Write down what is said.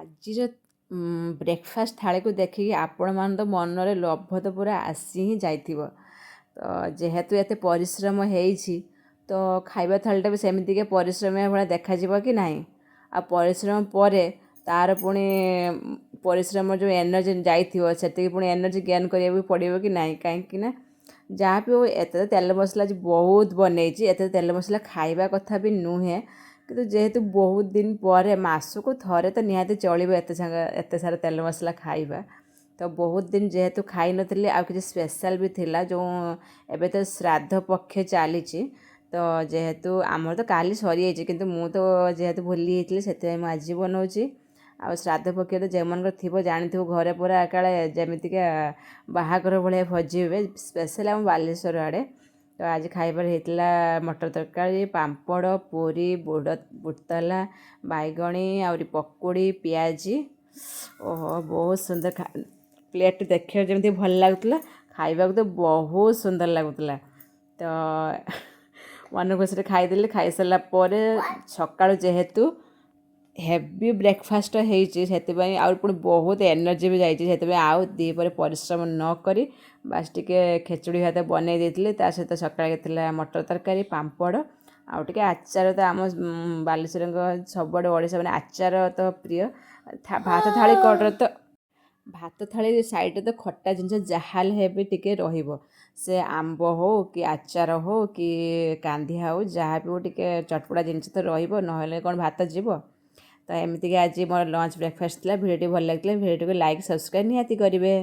ଆଜିର ବ୍ରେକଫାଷ୍ଟ ଥାଳିକୁ ଦେଖିକି ଆପଣମାନଙ୍କ ତ ମନରେ ଲୋଭ ତ ପୁରା ଆସି ହିଁ ଯାଇଥିବ। ତ ଯେହେତୁ ଏତେ ପରିଶ୍ରମ ହେଇଛି, ତ ଖାଇବା ଥାଳିଟା ବି ସେମିତିକା ପରିଶ୍ରମିଆ ଭଳିଆ ଦେଖାଯିବ କି ନାହିଁ? ଆଉ ପରିଶ୍ରମ ପରେ ତା'ର ପୁଣି ପରିଶ୍ରମ ଯେଉଁ ଏନର୍ଜି ଯାଇଥିବ, ସେତିକି ପୁଣି ଏନର୍ଜି ଗେନ୍ କରିବାକୁ ପଡ଼ିବ କି ନାହିଁ? କାହିଁକି ନା ଯାହା ବି ହଉ, ଏତେ ତ ତେଲ ମସଲା ଆଜି ବହୁତ ବନେଇଛି। ଏତେ ତେଲ ମସଲା ଖାଇବା କଥା ବି ନୁହେଁ, କିନ୍ତୁ ଯେହେତୁ ବହୁତ ଦିନ ପରେ, ମାସକୁ ଥରେ ତ ନିହାତି ଚଳିବ ଏତେ ସାଙ୍ଗେ ଏତେ ସାରା ତେଲ ମସଲା ଖାଇବା। ତ ବହୁତ ଦିନ ଯେହେତୁ ଖାଇନଥିଲି, ଆଉ କିଛି ସ୍ପେଶାଲ୍ ବି ଥିଲା, ଯେଉଁ ଏବେ ତ ଶ୍ରାଦ୍ଧ ପକ୍ଷ ଚାଲିଛି। ତ ଯେହେତୁ ଆମର ତ କାଲି ସରିଯାଇଛି, କିନ୍ତୁ ମୁଁ ତ ଯେହେତୁ ଭୁଲି ଯାଇଥିଲି, ସେଥିପାଇଁ ମୁଁ ଆଜି ବନାଉଛି। ଆଉ ଶ୍ରାଦ୍ଧ ପକ୍ଷ ତ ଯେଉଁମାନଙ୍କର ଥିବ ଜାଣିଥିବ, ଘରେ ପୁରା କାଳେ ଯେମିତିକା ବାହାଘର ଭଳିଆ ଭୋଜି ହୁଏ, ସ୍ପେଶାଲ୍ ଆମ ବାଲେଶ୍ୱର ଆଡ଼େ। ତ ଆଜି ଖାଇବାରେ ହେଇଥିଲା ମଟର ତରକାରୀ, ପାମ୍ପଡ଼, ପୁରୀ, ବୁଡ଼ତଲା, ବାଇଗଣୀ, ଆହୁରି ପକୁଡ଼ି, ପିଆଜି। ଓହୋ, ବହୁତ ସୁନ୍ଦର ପ୍ଲେଟ୍ ଦେଖିବାକୁ ଯେମିତି ଭଲ ଲାଗୁଥିଲା, ଖାଇବାକୁ ତ ବହୁତ ସୁନ୍ଦର ଲାଗୁଥିଲା। ତ ମନ ଖୁସିରେ ଖାଇଦେଲି। ଖାଇସାରିଲା ପରେ ସକାଳୁ ଯେହେତୁ ହେଭି ବ୍ରେକଫାଷ୍ଟ ହେଇଛି, ସେଥିପାଇଁ ଆଉ ପୁଣି ବହୁତ ଏନର୍ଜି ବି ଯାଇଛି, ସେଥିପାଇଁ ଆଉ ଦ୍ୱିପହରେ ପରିଶ୍ରମ ନ କରି ବାସ୍ ଟିକେ ଖେଚୁଡ଼ି ଭାତ ବନେଇ ଦେଇଥିଲି। ତା ସହିତ ସକାଳେ ଥିଲା ମଟର ତରକାରୀ, ପାମ୍ପଡ଼ ଆଉ ଟିକେ ଆଚାର। ତ ଆମ ବାଲେଶ୍ୱରଙ୍କ ସବୁଆଡ଼େ ଓଡ଼ିଶା ମାନେ ଆଚାର ତ ପ୍ରିୟ। ଭାତ ଥାଳି କଡ଼ରେ ତ, ଭାତ ଥାଳି ସାଇଡ଼୍ରେ ତ ଖଟା ଜିନିଷ ଯାହା ହେଲେ ବି ଟିକେ ରହିବ। ସେ ଆମ୍ବ ହଉ କି ଆଚାର ହଉ କି କାନ୍ଧିଆ ହଉ, ଯାହା ବି ହଉ, ଟିକେ ଚଟପଟା ଜିନିଷ ତ ରହିବ, ନହେଲେ କ'ଣ ଭାତ ଯିବ? ତ ଏମିତିକି ଆଜି ମୋର ଲଞ୍ଚ ବ୍ରେକଫାଷ୍ଟ ଥିଲା। ଭିଡ଼ିଓଟି ଭଲ ଲାଗିଥିଲା, ଭିଡ଼ିଓଟିକୁ ଲାଇକ୍, ସବସ୍କ୍ରାଇବ୍ ନିହାତି କରିବେ।